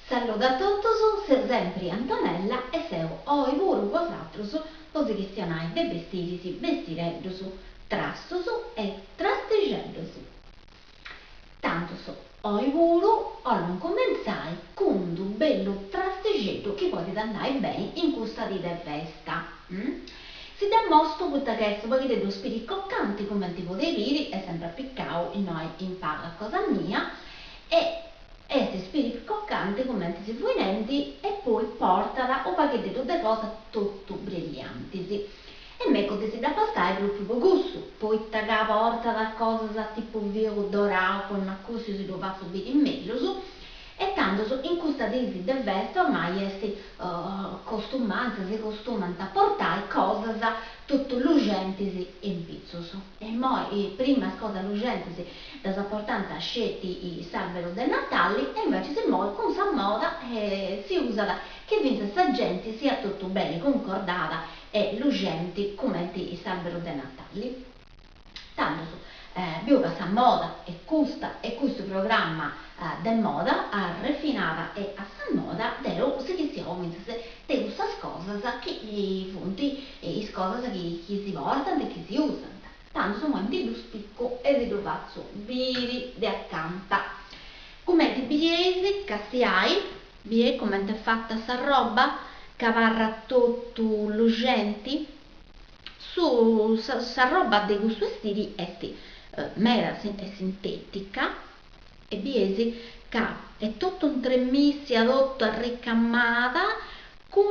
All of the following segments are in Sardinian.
Salludu a totus, seu sempri Antonella e seu oi puru cun bosatrus po si chistionai de bestiris, bestireddus, trastus e trastixeddus. Tandus, oi puru 'ollu incumentzai cun d'u bellu trastixeddu chi podit andai beni in custa dì de festa. Si dd'ammostu poita ca est u' paghiteddu spiricoccanti cumenti podeis biri, est sempri apicau innoi in palas cosa mia e est spiricoccanti cumenti si fui nendi e poi portat u' paghiteddu de cosa totu brilliantis. E megu de si dd'amostai propriu po cussu, poita ca portat cosas a tipu filu dorau, poi m'acustiu si ddu fatzu biri mellus, e tandus in custa dis de festa ormai est costumantzia, si costumant a portai cosas totu luxentis in pitzus. E immoi prima is cosas luxentis ddas portànt sceti s'arberu de Natali e invecis immoi cun sa moda si usat chi fintzas sa genti siat totu beni cuncordada e luxenti cumenti s'arberu de Natali. Tandus, biu ca sa moda est custa e custu programma de moda arrefinada e a sa moda, deu si chistionu fintzas de cussas cosas chi funt is cosas chi si portant e chi si usant. Tandus immoi ndi ddu spicu e si ddu fatzu biri de acanta. Cumenti bieis, castiai, Bieis comente est fata s'arroba ca abarrat totu luxenti? Su s'arroba de custu 'estiri est meda est sintetica e bieis ca est totu intremìssia, totu arricamada cun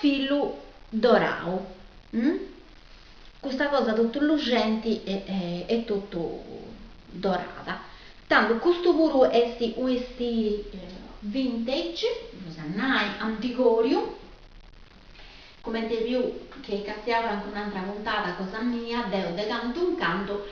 filu dorau. Custa cosa totu luxenti e totu dorada. Tandu custu puru est u' 'estiri vintage, eus a nai, antigoriu, cumenti eis biu chi eis castiau calincun'antra puntada cosa mia, deu de cantu in cantu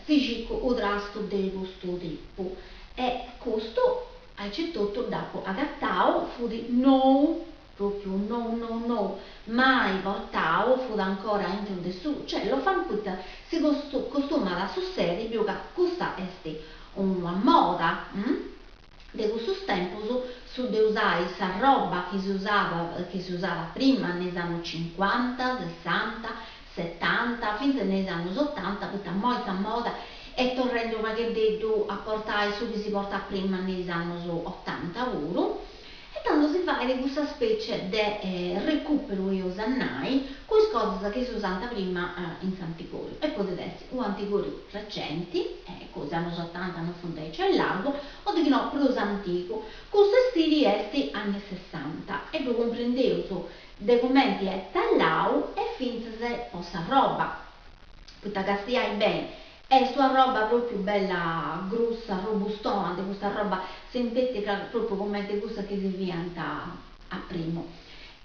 si circu u' trastu de custu tipu e custu aici etotu dd'apu agatau, fut nou Propriu nou nou nou, mai portau, fut ancora aintru de su cellophane, poita si costumat a sussedi, biu ca custa est una moda de cussus tempus, su de usai s'arroba chi si usat chi si usat prima ne is annus cincuanta, sessanta, setanta, fintzas ne is annus otanta, poita immoi sa moda est torrendi u' pagheddeddu a portai su chi si portat prima ne is annus otanta puru. E tando si fait cussa specie de recuperu, eus a nai, cun is cosas chi si usant prima in s'antigoriu, e podit essi u' antigoriu recenti, eccu, is annus otanta non funt aici a largu, o deghinò prus antigu. Custu 'estiri est anni sessanta e ddu cumprendeus de cumenti est tallau e fintzas po s'arroba, poita castiai beni Est una roba propriu bella grussa, robustona, de custa roba sintetica propriu cumenti cussa chi si fiant a primu.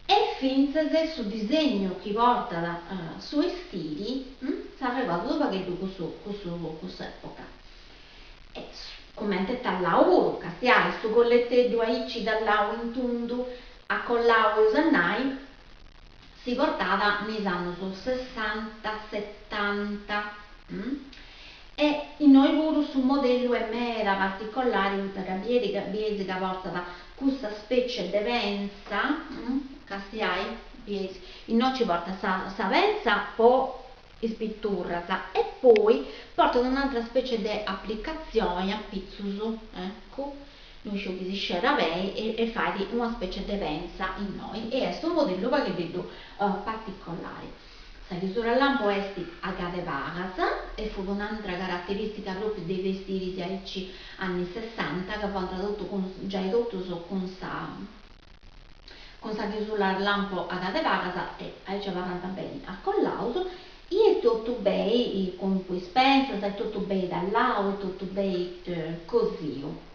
E fintzas su disegnu chi portat su 'estiri s'arregordat unu pagheddu cussu cussu cuss'epoca. E cumenti est tallau puru, castiai, su colleteddu aici tallau in tundu, acollau eus a nai, Si portat me is annus sessanta, setanta e innoi puru su modellu est meda particolari poita ca biedi ca bieis ca portat custa specie de pentza, castiai, bieis, innoi ci portat sa sa pentza po is piturras e poi portat un'antra specie de applicazioni apitzus, eccu No sciu chi si scerat beni e fait una specie de pentza innoi e est unu modellu u' pagheddeddu particolari. Sa chiusura a lampu est a cad'e palas e fut un'antra carateristica propriu de is bestiris aici anni sessanta ca fuant totu cun giai totus cun sa cun sa chiusura a lampu a cad'e palas e aici abarrant beni acollaus i est totu beni cun is pentzas est totu beni tallau est totu beni cosiu.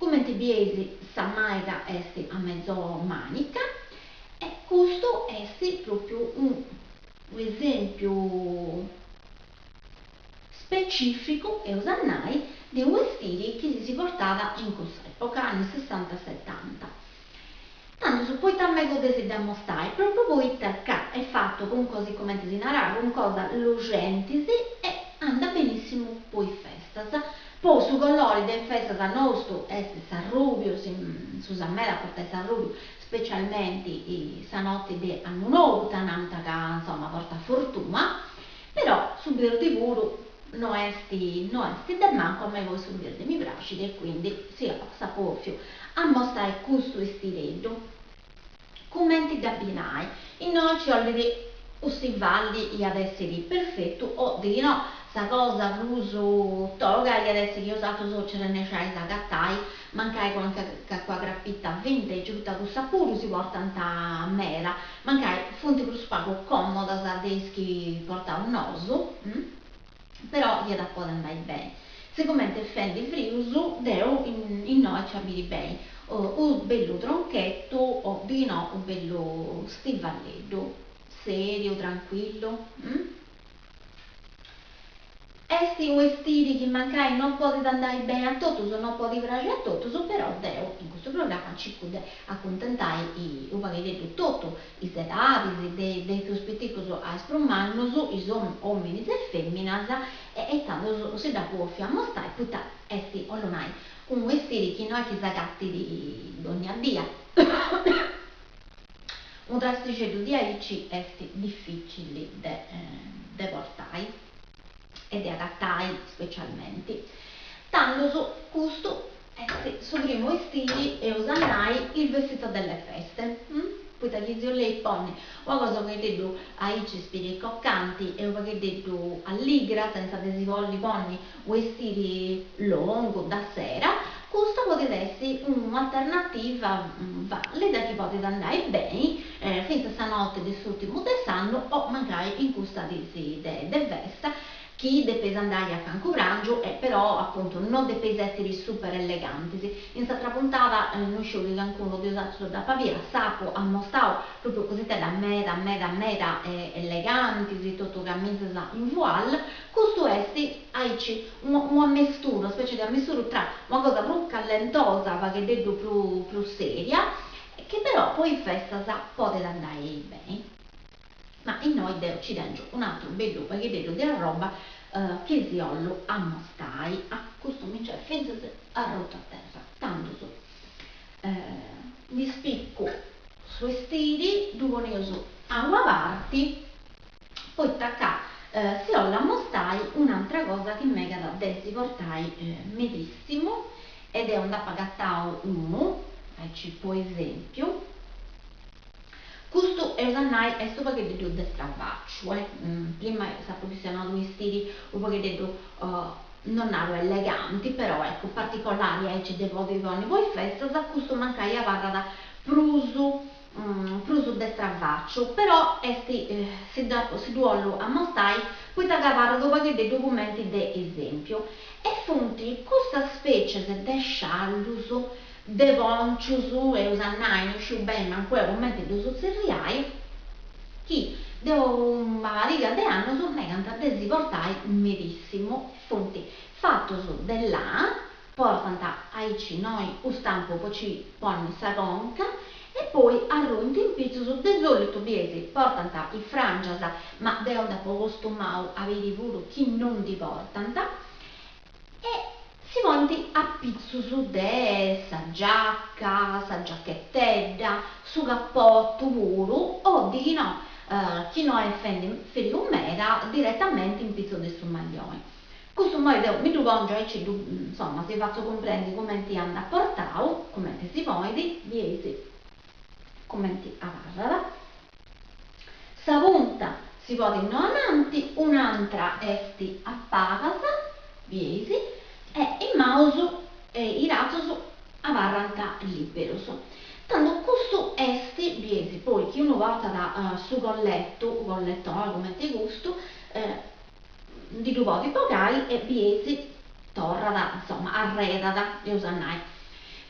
Cumenti bieis sa maiga est a mezzo manica e custu est propriu unu esempiu specificu, eus a nai, de unu 'estiri chi si portat in cuss'epoca, anni sessanta setanta. Tandus, poita megu de si dd'ammostai? Propriu poita ca est fatu cun cosa, cumenti si narat, cun cosas luxentis e andat benissimu po is festas. Po su colori de is festas nostu est s'arrubiu, s'usat meda a portai s'arrubiu, specialmenti sa noti de annu nou, poita nant ca insoma portat fortuna, però su birdi puru no est no est de mancu, a mei poi su birdi mi praxit e quindi si s'apu 'ofiu ammostai custu 'estireddu. Cumenti dd'abbinai? Innoi ci 'ollit u stivalli iat essiri perfetu o dino sa cosa prus toga iat essi chi 'osatrus nci arrennesciais a agatai mancai calincuna crapita vintage poita cussa puru si portant meda, mancai funt prus pagu comodas de is chi portaus nosu, però iat a podi andai beni. Sigumenti est fendi frius deu innoi nci a biri beni u bellu tronchetu o dino u bellu stivalleddu, seriu, tranquillu. Est u 'estiri chi mancai non podit andai beni a totus, non podit praxi a totus, però deu in custu programma circu de acuntentai u paghededdu totu is edadis, de de is prus piticus a is prus mannus, is ominis e feminas, e e tandus si dd'apu 'ofiu ammostai poita est, 'ollu nai, unu 'estiri chi no est chi s'agatit dònnia dia. Unu trastixeddu diaici est dificili de de portai e de agatai specialmenti. Tandus custu est su primu 'estiri, eus a nai, il vestito delle feste, poita chi si 'olleis ponni una cosa u paghededdu aici spiricoccanti e u paghededdu alligra senza de si bolli ponni u 'estiri longu da sera, custa podit essi un'alternativa valida chi podit andai beni fintzas sa notti de s'urtimu de s'annu o mancai in custa dis de festa chi depeis andai a cancu prangiu e però apuntu no depeis essiri super elegantis. In s'atra puntada no sciu chi cancunu de 'osatrus dd'apat bia, s'apu ammostau propriu cositeddas meda meda meda elegantis, totu camisas in voile, Custu est aici unu ammesturu, una specie de ammesturu tra una cosa prus callentosa, pagheddeddu prus prus seria, chi però po is festas podet andai beni. Ma innoi deu ci tengiu un'atru bellu pagheddeddu de arroba chi si 'ollu ammostai. Ah, custu mi nc'est fintzas arrutu a terra. Tandus ndi spicu su 'estiri, ddu poneus a una parti poita ca si 'ollu ammostai un'antra cosa chi megat de si portai medissimu e deu nd'apu agatau unu, aici po esempiu, custu eus a nai est u' paghededdu de stravacciu, eh, prima s'apu chistionau de u' 'estiri u' paghededdu non naru eleganti, però eccu particolari aici de podi ponni po is festas, custu mancai abarrat prus prus de stravacciu, però est si ddu si ddu 'ollu ammostai poita ca abarrat u' pagheddeddu cumenti de esempiu e funt custas species de sciallus, de poncius, eus a nai, no sciu beni mancu 'eu cumenti ddus tzerriai, chi de una pariga de annus megant de si portai medissimu, funt fatus de lana Portant aici innoi u stampu po ci ponni sa conca e poi arruint in pitzus, de solitu bieis portant is frangias, ma deu nd'apu costumau a biri puru chi non ndi portant, e si ponint a pitzus de sa giacca, sa giacchettedda, su cappottu puru o dighinò chi no est fendi friu meda direttamenti in pitzus de su maglioni. Custu immoi deu mi ddu pòngiu aici ddu, insoma, si fatzu cumprendi cumenti andat portau, cumenti si ponit, bieis cumenti abarrat. Sa punta si ponit innoi ananti, un'antra est a palas, bieis, e is manus e is bratzus abarrant liberus. Tandu custu est, bieis, poi chi unu portat su colletu, u colletoni cumenti custu, ndi ddu podit bogai e bieis torrat, insoma, arredat, eus a nai.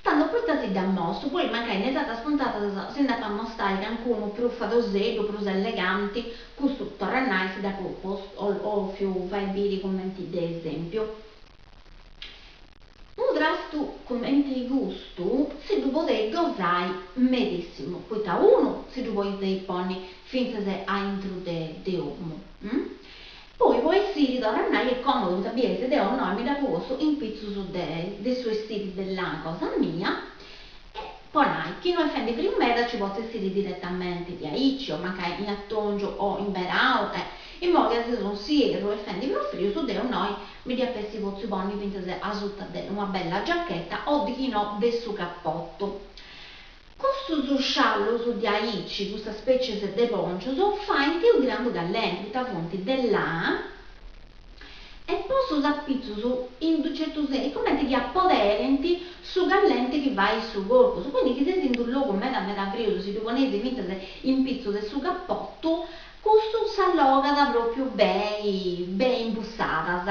Tando poita si dd'ammostu? Poi mancai in is atras puntadas si nd'apu a ammostai cancunu prus fadoseddu, prus eleganti, custu torru a nai si dd'apu 'ofiu fai biri cumenti de esempiu. Unu trastu cumenti custu si ddu podeis gosai medissimu, poita unu si ddu podeis ponni fintzas aintru de 'omu. Poi po essiri torra a nai est comodu poita bieis deu innoi mi dd'apu postu in pitzus de de su 'estiri de lana cosa mia e po nai chi no est fendi friu meda ci potzu essiri diretamenti diaici o mancai in atongiu o in berau e immoi ca seus in s'ierru est fendi prus frius deu innoi mi dd'ap'essi potziu ponni fintzas asuta de una bella giacheta o dichinò de su capotu. Custus sciallus diaici, custas species de poncius, faint unu grandu callenti, poita funt de lana e postus apitzus in unu certu sensu, cumenti chi apoderint su callenti chi fait su corpus, quindi chi seis in unu logu meda meda frius, si ddu poneis fintzas in pitzus de su capotu, custu s'allogat propriu beni beni imbussadas.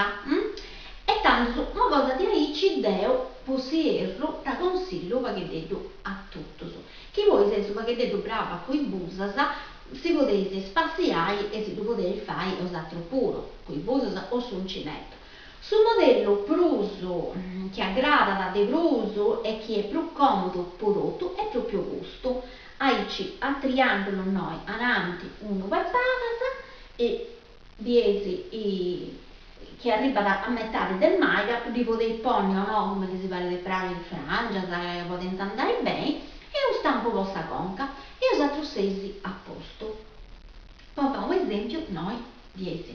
E tandus una cosa diaici deu po s'ierru dda consillu u' pagheddeddu a totus. Chi poi seis u' pagheddeddu brava cun is busas, si podeis spassiai e si ddu podeis fai 'osatrus puru, cun is busas o s'uncinettu. Su modellu prus chi agradat de prus e chi est prus comodu po totu est propriu custu, aici a triangulu innoi ananti unu po palas e bieis chi arribat a metadi de maiga, ddi podeis ponni o no, cumenti si parit de praxiri, frangias ca podint andai beni, e unu stampu po sa conca e 'osatrus seis a postu. Po fai u' esempiu, innoi bieis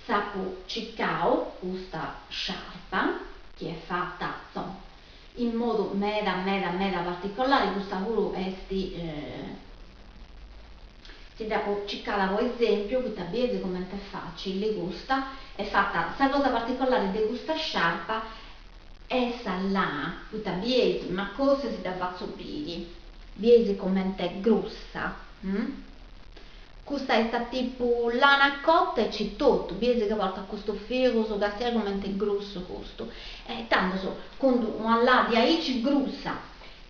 s'apu circau custa sciarpa chi est fata, insoma, in modu meda meda meda particolari, custa puru est si dd'apu circada po esempiu, poita bieis cumenti est facili custa, est fata, sa cosa particolari de custa sciarpa est sa lana, poita bieis, ma cosa si dda fatzu biri, bieis cumenti est grussa, Custa est a tipu lana cotta e ci totu, bieis ca portat custus figus, castiai cumenti est grussu custu. E tandus cun una lana diaici grussa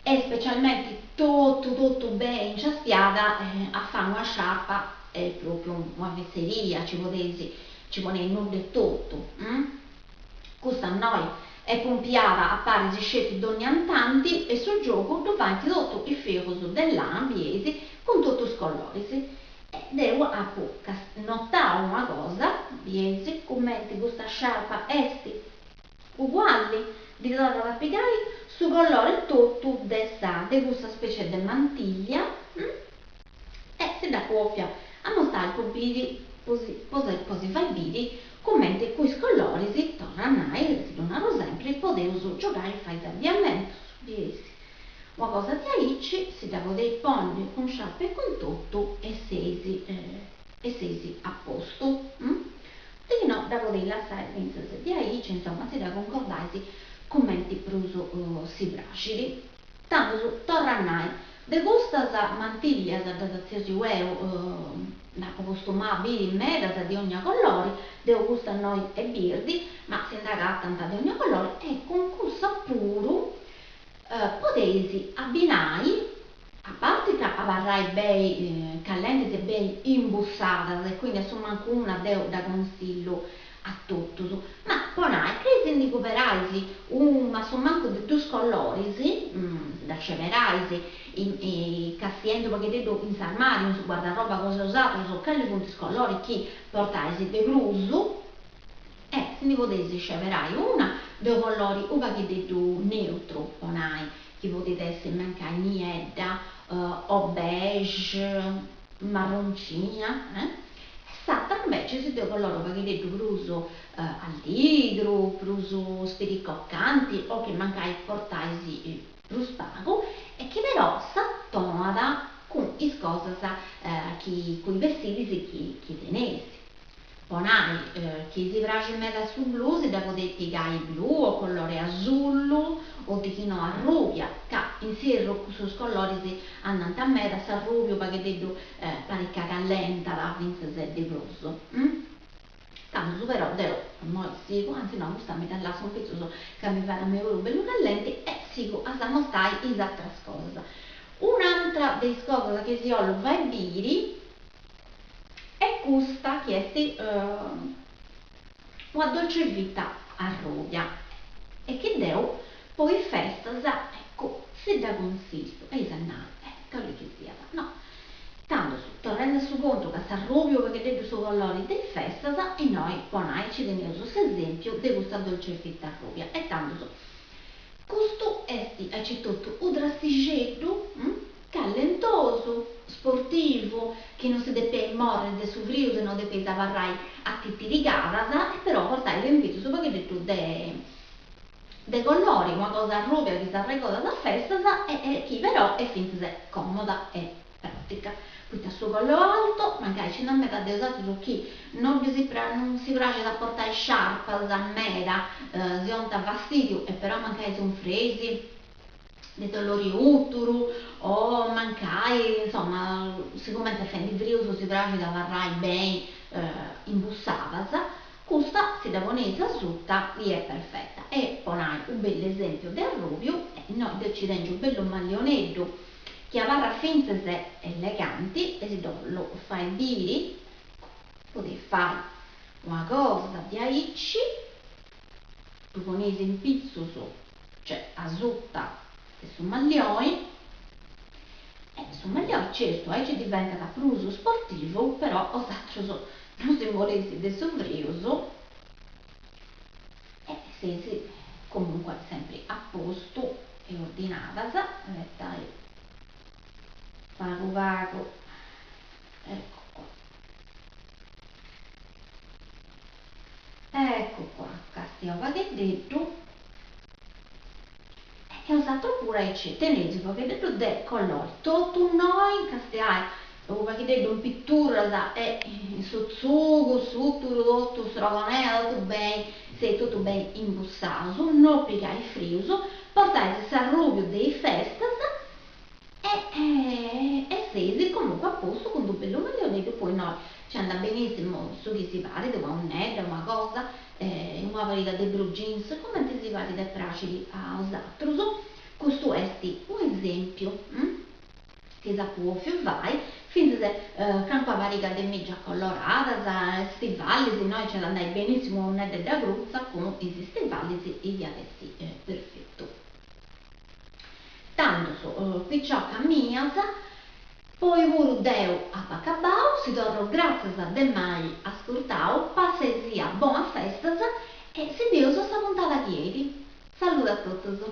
e specialmenti totu totu beni inciaspiada a fai una sciarpa est propriu una fesseria, ci podeis ci poneis nudda e totu. Custa innoi est pompiada a paris sceti dònnia tanti e su giogu ddu faint totu is figus de lana, bieis, cun totu is coloris. E deu apu notau una cosa, bieis cumenti custa sciarpa est ugualli, ddi torrat a pigai su colori totu de sa de cussa specie de mantiglia e si dd'apu 'òfia amostai po biri po si po si fai biri Cumenti cun is coloris, torru a nai, si ddu naru sempri, podeus giogai e fai is abiamentus, bieis. Una cosa diaici si dda podeis ponni cun sciarpa e cun totu e seis e seis a postu. Dichinò dda podeis lassai fintzas diaici, insoma, si dda cuncordais cumenti prus si praxit. Tandus, torru a nai, de custas mantillias ddas tzerriu 'eu, nd'apu costumau a biri medas de ogna colori, deu custa innoi est birdi, ma si nd'agatant de ogna colori e cun cussa puru podeis abbinai, a parti ca abarrai beni callentis e beni imbussadas e quindi a su mancu una deu dda consillu a totus, ma po nai chi si ndi cuberais una a su mancu de dus coloris, dda sceberais castiendi u' paghededdu in s'armariu, in su guardaroba cosa 'e 'osatrus, cali funt is coloris chi portais de prus, e si ndi podeis sceberai una de u' colori u' paghededdu neutru, po nai, chi podit essi mancai niedda o beige, marroncina, e s'atra invecis de u' colori u' paghededdu prus alligru, prus spiricoccanti o chi mancai portais prus pagu e chi però s'atonat cun is cosas chi cun is bestiris chi chi teneis. Po nai, chi si praxit meda su blu si dda podeis pigai blu o colori asullu o dichinò arrubia, ca in s'ierru cussus coloris andant meda, s'arrubiu u' paghededdu parit ca callentat fintzas de prus. Tandus però deu immoi sigu, anzi no, custa mi dda lassu in pitzus ca mi fait a mei puru bellu callenti e sigu a s'amostai is atras cosas. Un'antra de is cosas chi si 'ollu fai biri est custa chi est una dolce vita arrubia e chi deu po is festas, eccu, si dda cunsillu, eis a nai, eh, cali chi siat, no. Tandus, torrendi a su contu ca S'arrubiu u' pagheddeddu su colori de is festas, innoi po nai ci teneus s'esempiu de custa Dolce Vita arrubia. E tandus, custu est aici totu u' trastixeddu callentosu, sportivu, chi non si depeis morri de su frius e non depeis abarrai atitirigadas e però portais in pitzus u' pagheddeddu de de colori, una cosa arrubia chi s'arregodat a festas e chi però est fintzas comoda e pratica, poita su collo alto, mancai ci nd'at meda de 'osatrus chi no ddis non si praxit a portai sciarpas meda, si 'onant fastidiu e però mancai sunfreis de dolori uturu o mancai, insoma, sigumenti est fendi frius si praxit abarrai beni imbussadas, custa si dda poneis asuta i est perfetta. E po nai u' bellu esempiu de arrubiu, e innoi deu ci tengiu u' bellu mallioneddu chi abarrat fintzas eleganti e si dd'ollu fai biri, podeis fai una cosa diaici, ddu poneis in pitzus cioè asuta de su mallioi, e su mallioi certu aici diventat prus sportivu, però 'osatrus non si moreis de su frius e seis comunque sempri a postu e ordinadas, abetai pagu pagu, eccu qua. Eccu qua, castia u' pagheddeddu e 'osatrus puru aici teneis u' pagheddeddu de colori, totu innoi castiai u' pagheddeddu in piturras e in su tzugu, s'uturu, totu strogonea, totu beni, seis totu beni imbussaus, no pigais frius, portais s'arrubiu de is festas E seis comunque a postu cun d'u bellu mallioneddu poi innoi ci andat benissimu su chi si parit, una 'unnedda, una cosa, una pariga de blue jeans, cumenti si parit de praxiri a 'osatrus, custu est u' esempiu chi s'apu 'ofiu fai, finzas calincuna pariga de mìgias coloradas, stivallis, innoi nci at andai benissimu una 'unneddedda crutza cun is stivallis iat essi perfetu. Tandus, piciocas mias, po oi puru deu apu acabau, si torru gràtzias de m'ai ascurtau, passeisia bonas festas e si bieus a sa puntada chi 'enit. Saludu a totus!